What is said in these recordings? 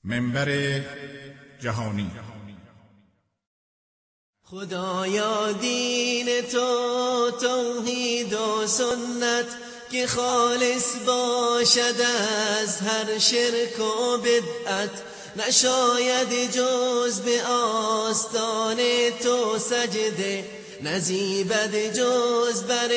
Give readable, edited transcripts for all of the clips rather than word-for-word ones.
منبر جهانی. خدایا دین تو توحید و سنت که خالص باشد از هر شرک و بدعت، نشاید جز به آستان تو سجده، نزیبد جز بر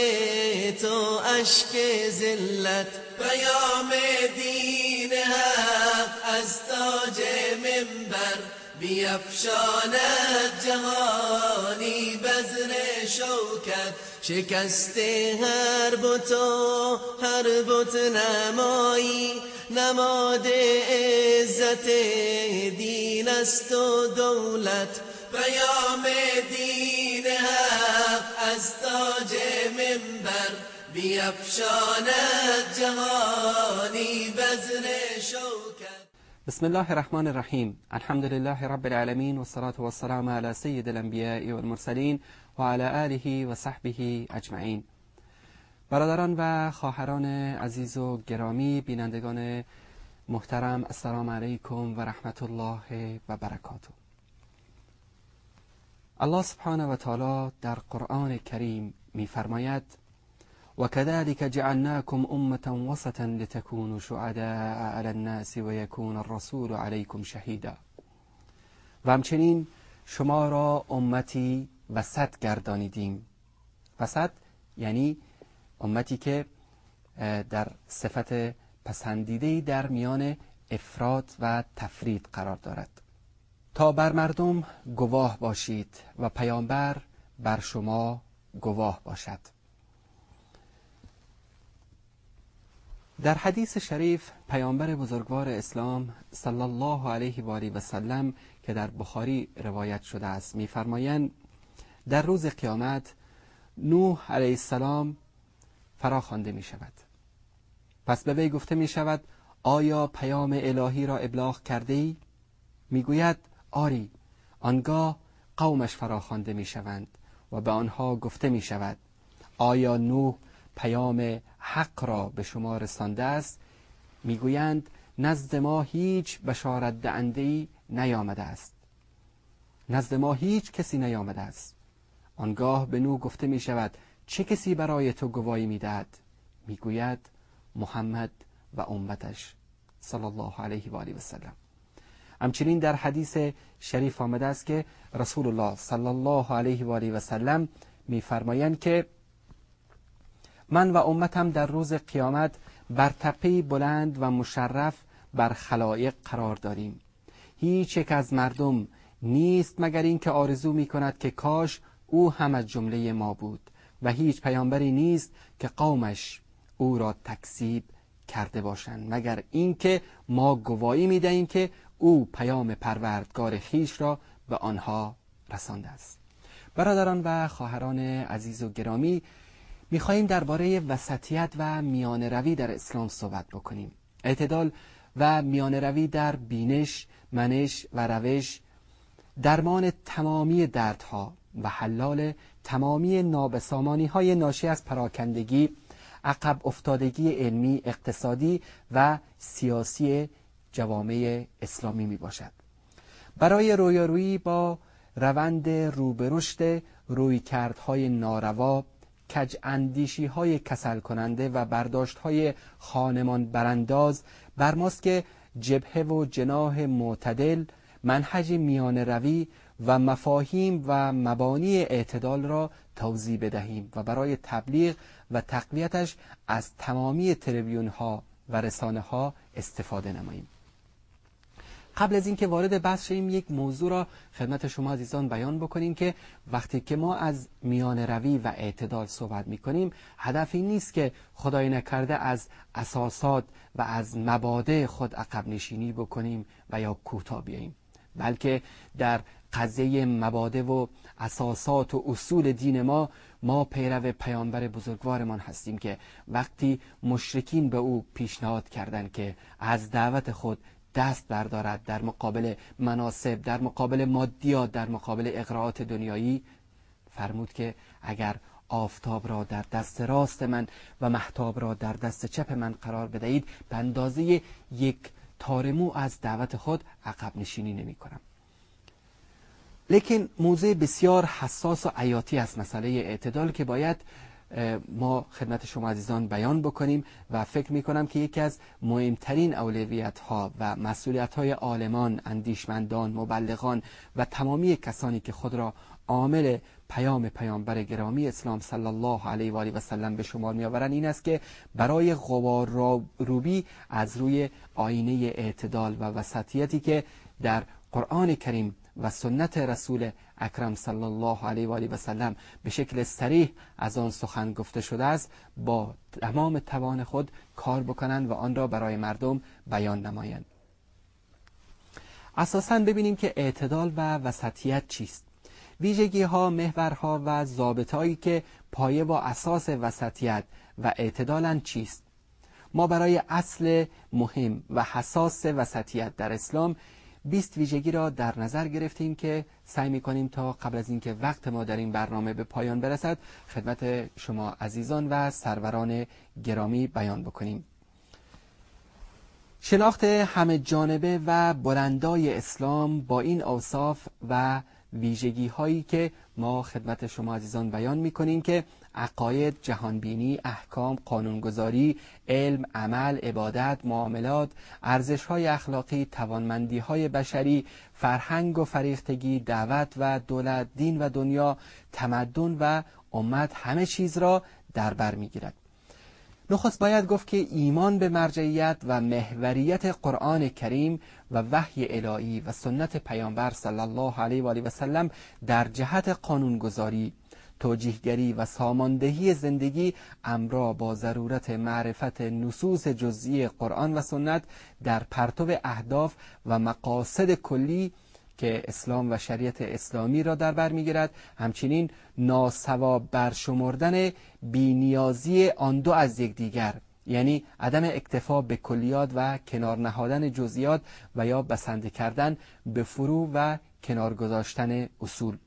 تو اشک ذلت. پیام دین حق از تاج منبر بیفشاند جهانی بذر شوکت. شکست هر بت و هر بت نمایی، نماد عزت دین است و دولت. پیام دین حق از تاج منبر بیفشاند جهانی بذر شوکت. بسم الله الرحمن الرحیم. الحمد لله رب العالمین والصلاة والسلام على سید الانبیاء والمرسلین و علی آله و صحبه اجمعین. برادران و خواهران عزیز و گرامی، بینندگان محترم، السلام علیکم و رحمت الله و برکاته. الله سبحانه و تعالی در قرآن کریم می‌فرماید: وكذلك جعلناكم أمة وسطا لتكونوا شهداء على الناس ويكون الرسول عليكم شهیدا. و همچنین شما را امتی وسط گردانیدیم. وسط یعنی امتی که در صفت پسندیده‌ای در میان افراط و تفرید قرار دارد، تا بر مردم گواه باشید و پیامبر بر شما گواه باشد. در حدیث شریف پیامبر بزرگوار اسلام صلی الله علیه و آله و سلم که در بخاری روایت شده است می‌فرمایند: در روز قیامت نوح علیه السلام فراخوانده می شود. پس به وی گفته می شود: آیا پیام الهی را ابلاغ کرده ای؟ می گوید: آری. آنگاه قومش فراخوانده می شوند و به آنها گفته می شود: آیا نوح پیام حق را به شما رسانده است؟ میگویند: نزد ما هیچ بشارت دهنده‌ای نیامده است، نزد ما هیچ کسی نیامده است. آنگاه به نوح گفته می شود: چه کسی برای تو گواهی می دهد؟ میگوید: محمد و امتش صلی الله علیه و آله و سلم. همچنین در حدیث شریف آمده است که رسول الله صلی الله علیه و آله و سلم میفرمایند که من و امتم در روز قیامت بر تپه بلند و مشرف بر خلایق قرار داریم. هیچ یک از مردم نیست مگر اینکه آرزو می کند که کاش او هم از جمله ما بود، و هیچ پیامبری نیست که قومش او را تکذیب کرده باشند مگر اینکه ما گواهی می دهیم که او پیام پروردگار خویش را به آنها رسانده است. برادران و خواهران عزیز و گرامی، می‌خواهیم درباره وسطیت و میانه روی در اسلام صحبت بکنیم. اعتدال و میانه روی در بینش، منش و روش، درمان تمامی دردها و حلال تمامی نابسامانی‌های ناشی از پراکندگی، عقب افتادگی علمی، اقتصادی و سیاسی جوامع اسلامی میباشد. برای رویارویی با روند رو به رشد رویکردهای ناروا، کج اندیشی های کسل کننده و برداشت های خانمان برانداز، بر ماست که جبهه و جناح معتدل، منهج میانه روی و مفاهیم و مبانی اعتدال را توضیح بدهیم و برای تبلیغ و تقویتش از تمامی تریبیون ها و رسانه ها استفاده نماییم. قبل از اینکه وارد بحث شیم یک موضوع را خدمت شما عزیزان بیان بکنیم که وقتی که ما از میانه روی و اعتدال صحبت میکنیم، هدف این نیست که خدای نکرده از اساسات و از مبادئ خود عقب نشینی بکنیم و یا کوتاه بیاییم، بلکه در قضیه مبادئ و اساسات و اصول دین ما پیرو پیامبر بزرگوارمان هستیم که وقتی مشرکین به او پیشنهاد کردند که از دعوت خود دست بردارد در مقابل مناسب، در مقابل مادیات، در مقابل اغراءات دنیایی، فرمود که اگر آفتاب را در دست راست من و مهتاب را در دست چپ من قرار بدهید، به اندازه یک تار مو از دعوت خود عقب نشینی نمی کنم. لیکن موضوع بسیار حساس و حیاتی است مسئله اعتدال که باید ما خدمت شما عزیزان بیان بکنیم و فکر می کنم که یکی از مهمترین اولویت ها و مسئولیت های عالمان، اندیشمندان، مبلغان و تمامی کسانی که خود را عامل پیام پیامبر گرامی اسلام صلی الله علیه و آله و سلم به شمار می آورند این است که برای غبار روبی از روی آینه اعتدال و وسطیتی که در قرآن کریم و سنت رسول اکرم صلی الله علیه و آله و سلم به شکل صریح از آن سخن گفته شده است با تمام توان خود کار بکنند و آن را برای مردم بیان نمایند. اساساً ببینیم که اعتدال و وسطیت چیست. ویژگی ها، محورها و ضابطهایی که پایه و اساس وسطیت و اعتدالند چیست؟ ما برای اصل مهم و حساس وسطیت در اسلام 20 ویژگی را در نظر گرفتیم که سعی می‌کنیم تا قبل از اینکه وقت ما در این برنامه به پایان برسد خدمت شما عزیزان و سروران گرامی بیان بکنیم. شناخت همه جانبه و بلندای اسلام با این اوصاف و ویژگی هایی که ما خدمت شما عزیزان بیان می‌کنیم که عقاید، جهانبینی، احکام، قانونگذاری، علم، عمل، عبادت، معاملات، ارزش‌های اخلاقی، توانمندی‌های بشری، فرهنگ و فریختگی، دعوت و دولت، دین و دنیا، تمدن و امت، همه چیز را در بر می‌گیرد. نخست باید گفت که ایمان به مرجعیت و محوریت قرآن کریم و وحی الهی و سنت پیامبر صلی الله علیه و آله و سلم در جهت قانونگذاری، توجیهگری و ساماندهی زندگی امرا با ضرورت معرفت نصوص جزئی قرآن و سنت در پرتو اهداف و مقاصد کلی که اسلام و شریعت اسلامی را در بر می‌گیرد، همچنین ناسواب برشمردن بینیازی آن دو از یکدیگر، یعنی عدم اکتفا به کلیات و کنار نهادن جزئیات و یا بسنده کردن به فرو و کنار گذاشتن اصول.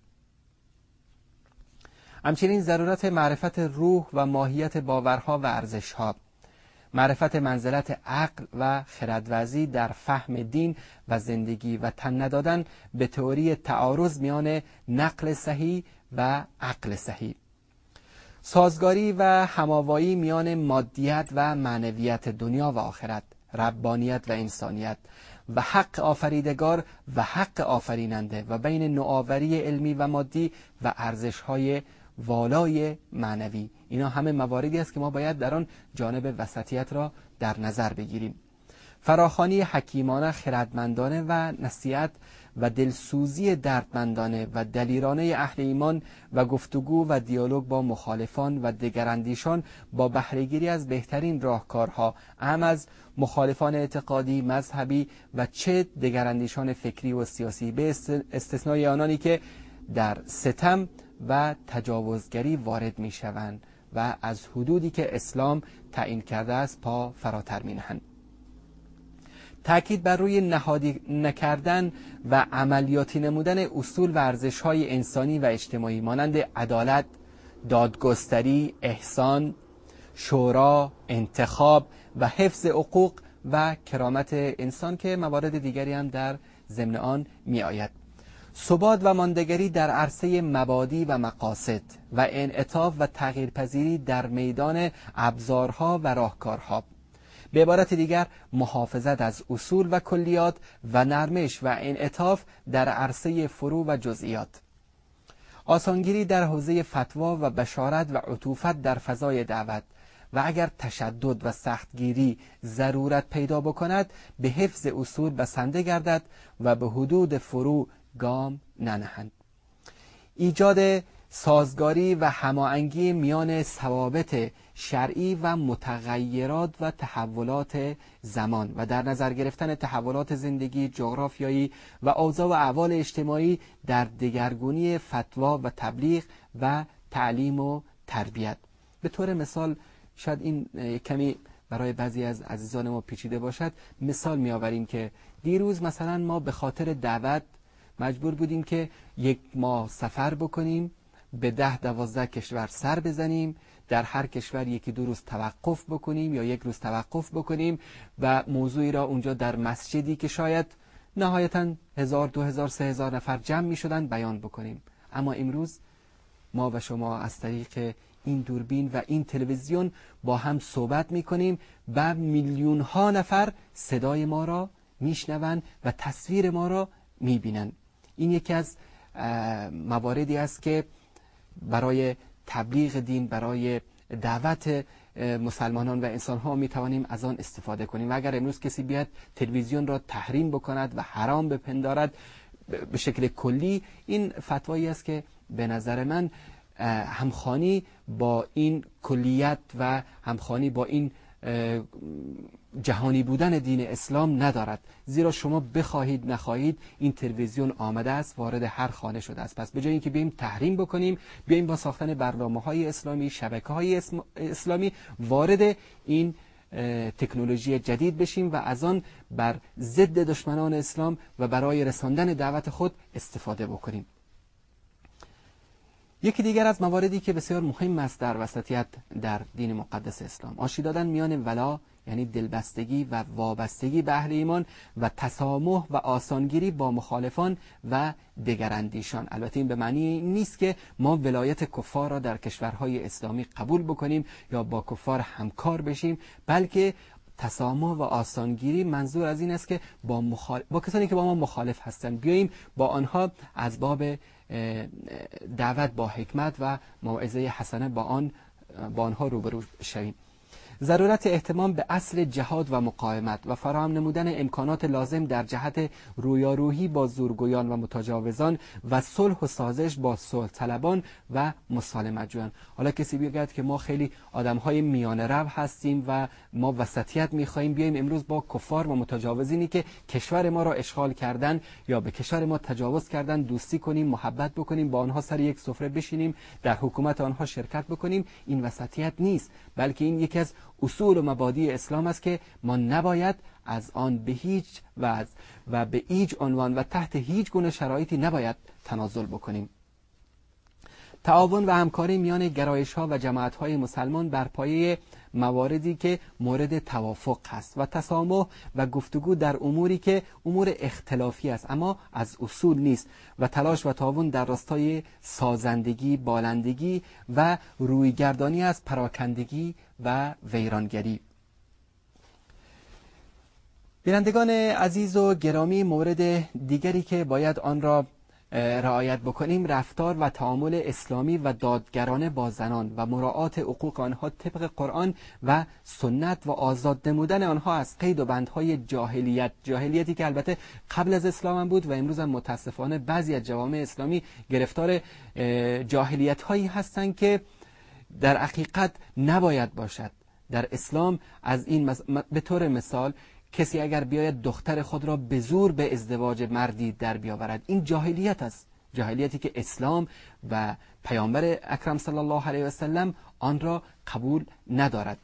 همچنین ضرورت معرفت روح و ماهیت باورها و ارزشها، معرفت منزلت عقل و خردورزی در فهم دین و زندگی و تن ندادن به تئوری تعارض میان نقل صحیح و عقل صحیح، سازگاری و هماوایی میان مادیت و معنویت دنیا و آخرت، ربانیت و انسانیت و حق آفریدگار و حق آفریننده و بین نوآوری علمی و مادی و ارزش‌های والای معنوی. اینا همه مواردی است که ما باید در آن جانب وسطیت را در نظر بگیریم. فراخوانی حکیمانه، خردمندانه و نصیحت و دلسوزی دردمندانه و دلیرانه اهل ایمان و گفتگو و دیالوگ با مخالفان و دگراندیشان با بهره‌گیری از بهترین راهکارها، اهم از مخالفان اعتقادی، مذهبی و چه دگراندیشان فکری و سیاسی، به استثنای آنانی که در ستم و تجاوزگری وارد می شوند و از حدودی که اسلام تعیین کرده است پا فراتر می نهند. تأکید بر روی نهادی نکردن و عملیاتی نمودن اصول و ارزش‌های انسانی و اجتماعی مانند عدالت، دادگستری، احسان، شورا، انتخاب و حفظ حقوق و کرامت انسان که موارد دیگری هم در ضمن آن می آید. ثبات و ماندگاری در عرصه مبادی و مقاصد و انعطاف و تغییرپذیری در میدان ابزارها و راهکارها. به عبارت دیگر محافظت از اصول و کلیات و نرمش و انعطاف در عرصه فروع و جزئیات. آسانگیری در حوزه فتوا و بشارت و عطوفت در فضای دعوت و اگر تشدد و سختگیری ضرورت پیدا بکند به حفظ اصول بسنده گردد و به حدود فروع گام ننهند. ایجاد سازگاری و هماهنگی میان ثوابت شرعی و متغیرات و تحولات زمان و در نظر گرفتن تحولات زندگی جغرافیایی و اوضاع و احوال اجتماعی در دگرگونی فتوا و تبلیغ و تعلیم و تربیت. به طور مثال شاید این کمی برای بعضی از عزیزان ما پیچیده باشد، مثال می‌آوریم که دیروز مثلا ما به خاطر دعوت مجبور بودیم که یک ماه سفر بکنیم، به 10-12 کشور سر بزنیم، در هر کشور یکی دو روز توقف بکنیم یا یک روز توقف بکنیم و موضوعی را اونجا در مسجدی که شاید نهایتاً 1000، 2000، 3000 نفر جمع می شدن بیان بکنیم. اما امروز ما و شما از طریق این دوربین و این تلویزیون با هم صحبت می کنیم و میلیون ها نفر صدای ما را میشنوند و تصویر ما را میبینند. این یکی از مواردی است که برای تبلیغ دین، برای دعوت مسلمانان و انسانها می توانیم از آن استفاده کنیم. و اگر امروز کسی بیاد تلویزیون را تحریم بکند و حرام بپندارد به شکل کلی، این فتوایی است که به نظر من همخوانی با این کلیت و همخوانی با این جهانی بودن دین اسلام ندارد. زیرا شما بخواهید نخواهید این تلویزیون آمده است، وارد هر خانه شده است. پس به جای اینکه بیایم تحریم بکنیم، بیایم با ساختن برنامه‌های اسلامی، شبکه‌های اسلامی وارد این تکنولوژی جدید بشیم و از آن بر ضد دشمنان اسلام و برای رساندن دعوت خود استفاده بکنیم. یکی دیگر از مواردی که بسیار مهم است در وسطیت در دین مقدس اسلام، آشتی دادن میان ولا یعنی دلبستگی و وابستگی به اهل ایمان و تسامح و آسانگیری با مخالفان و دگراندیشان. البته این به معنی نیست که ما ولایت کفار را در کشورهای اسلامی قبول بکنیم یا با کفار همکار بشیم، بلکه تسامح و آسانگیری منظور از این است که با کسانی که با ما مخالف هستند بیاییم با آنها از باب دعوت با حکمت و موعظه حسنه با آنها روبرو شویم. ضرورت اهتمام به اصل جهاد و مقاومت و فراهم نمودن امکانات لازم در جهت رویارویی با زورگویان و متجاوزان و صلح و سازش با صلح طلبان و مسالمت جویان. حالا کسی بگوید که ما خیلی آدم‌های میانه رو هستیم و ما وسطیت می‌خواهیم، بیایم امروز با کفار و متجاوزینی که کشور ما را اشغال کردن یا به کشور ما تجاوز کردن دوستی کنیم، محبت بکنیم، با آنها سر یک سفره بشینیم، در حکومت آنها شرکت بکنیم. این وسطیت نیست، بلکه این یکی از اصول و مبادی اسلام است که ما نباید از آن به هیچ وجه و به هیچ عنوان و تحت هیچ گونه شرایطی نباید تنازل بکنیم. تعاون و همکاری میان گرایش‌ها و جماعت‌های مسلمان بر پایه مواردی که مورد توافق هست و تسامح و گفتگو در اموری که امور اختلافی است اما از اصول نیست و تلاش و تعاون در راستای سازندگی، بالندگی و رویگردانی از پراکندگی و ویرانگری. بینندگان عزیز و گرامی، مورد دیگری که باید آن را رعایت بکنیم رفتار و تعامل اسلامی و دادگرانه با زنان و مراعات حقوق آنها طبق قرآن و سنت و آزاد نمودن آنها از قید و بندهای جاهلیت، جاهلیتی که البته قبل از اسلام هم بود و امروز هم متاسفانه بعضی از جوامع اسلامی گرفتار جاهلیت هایی هستند که در حقیقت نباید باشد. در اسلام از این به طور مثال کسی اگر بیاید دختر خود را به زور به ازدواج مردی در بیاورد، این جاهلیت است، جاهلیتی که اسلام و پیامبر اکرم صلی الله علیه و سلم آن را قبول ندارد.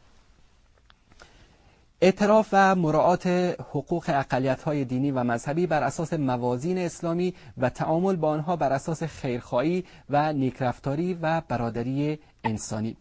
اعتراف و مراعات حقوق اقلیت‌های دینی و مذهبی بر اساس موازین اسلامی و تعامل با آنها بر اساس خیرخواهی و نیکرفتاری و برادری انسانی.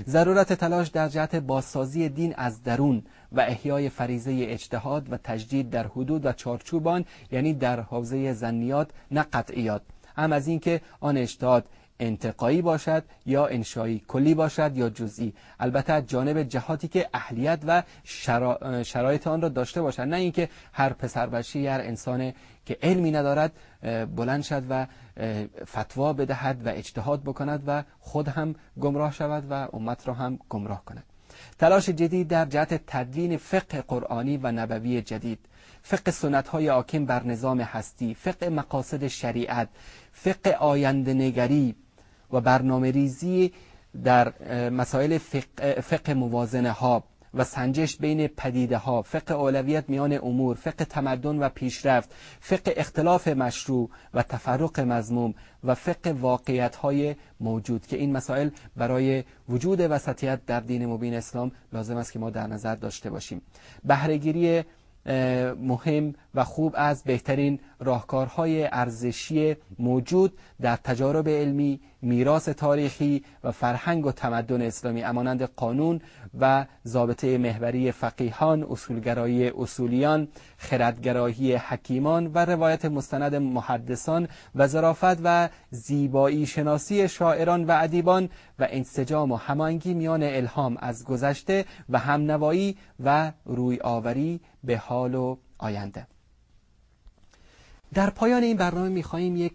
ضرورت تلاش در جهت بازسازی دین از درون و احیای فریضه اجتهاد و تجدید در حدود و چارچوب آن، یعنی در حوزه ظنیات نه قطعیات، هم از اینکه آن اجتهاد انتقایی باشد یا انشایی، کلی باشد یا جزئی، البته از جانب جهاتی که اهلیت و شرایط آن را داشته باشد، نه اینکه هر پسر بچه‌ای، هر انسان که علمی ندارد بلند شد و فتوا بدهد و اجتهاد بکند و خود هم گمراه شود و امت را هم گمراه کند. تلاش جدید در جهت تدوین فقه قرآنی و نبوی جدید، فقه سنت‌های حاکم بر نظام هستی، فقه مقاصد شریعت، فقه آینده نگری و برنامه ریزی در مسائل فقه موازنه ها و سنجش بین پدیده ها، فقه اولویت میان امور، فقه تمدن و پیشرفت، فقه اختلاف مشروع و تفرق مذموم و فقه واقعیت های موجود، که این مسائل برای وجود وسطیت در دین مبین اسلام لازم است که ما در نظر داشته باشیم. بهره‌گیری مهم و خوب از بهترین راهکارهای ارزشی موجود در تجارب علمی، میراث تاریخی و فرهنگ و تمدن اسلامی امانند قانون و ضابطه محوری فقیهان، اصولگرایی اصولیان، خردگرایی حکیمان و روایت مستند محدثان و ظرافت و زیبایی شناسی شاعران و ادیبان و انسجام و هماهنگی میان الهام از گذشته و همنوایی و روی آوری به حال و آینده. در پایان این برنامه می‌خواهیم یک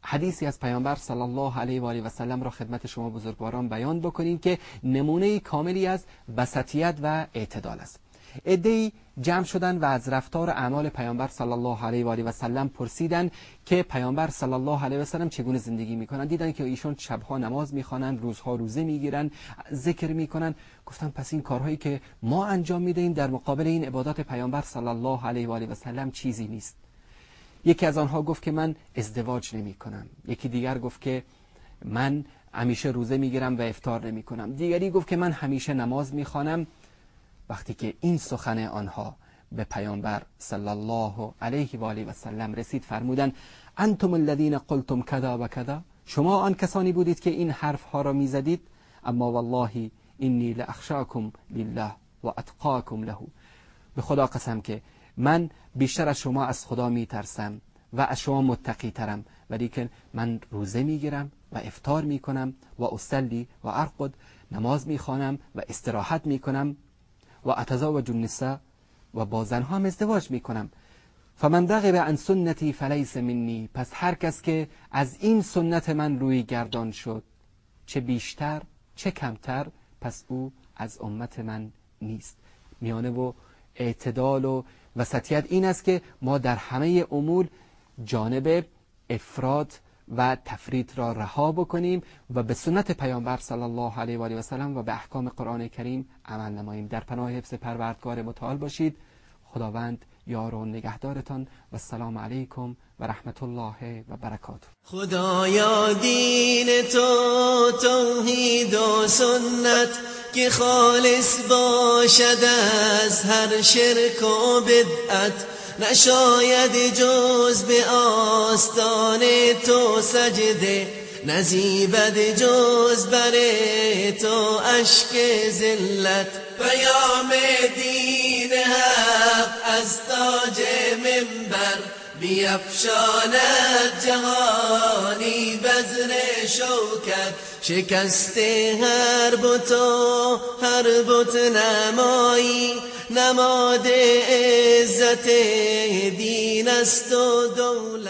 حدیثی از پیامبر صلی الله علیه و آله و سلم را خدمت شما بزرگواران بیان بکنیم که نمونه کاملی از وسطیت و اعتدال است. عده‌ای جمع شدند و از رفتار اعمال پیامبر صلی الله علیه و آله و سلم پرسیدند که پیامبر صلی الله علیه و سلم چگونه زندگی میکنند. دیدن که ایشون شبها نماز میخوانند، روزها روزه میگیرند، ذکر میکنند. گفتن پس این کارهایی که ما انجام میدهیم در مقابل این عبادات پیامبر صلی الله علیه و آله و سلم چیزی نیست. یکی از آنها گفت که من ازدواج نمی کنم، یکی دیگر گفت که من همیشه روزه میگیرم و افطار نمی کنم، دیگری گفت که من همیشه نماز میخوانم. وقتی که این سخن آنها به پیامبر صلی الله علیه و آله و سلم رسید، فرمودند انتم الذین قلتم کذا و کذا، شما آن کسانی بودید که این حرف ها را میزدید، اما والله انی لاخشاکم لله و اتقاکم له، به خدا قسم که من بیشتر از شما از خدا میترسم و از شما متقی ترم، ولیکن من روزه میگیرم و افطار میکنم و اصلی و ارقد، نماز میخوانم و استراحت میکنم و اتزوج النساء، و با زنها هم ازدواج میکنم. فمن رغب عن سنتی فلیس منی، پس هر کس که از این سنت من روی گردان شد، چه بیشتر چه کمتر، پس او از امت من نیست. میانه و اعتدال و وسطیت این است که ما در همه امور جانب افراط و تفریط را رها بکنیم و به سنت پیامبر صلی الله علیه و آله و سلم و به احکام قرآن کریم عمل نماییم. در پناه حفظ پروردگار متعال باشید. خداوند یار و نگهدارتان و السلام علیکم و رحمت الله و برکاته. خدایا دین تو توحید و سنت که خالص باشد از هر شرک و بدعت، نشاید جز به آستان تو سجده، نزیبد جز بر تو اشک ذلت. پیام دین حق از تاج منبر بیفشاند جهانی بذر شوکت، شکست هر بت و هر بت نمایی، نماد عزت دین است و دولت.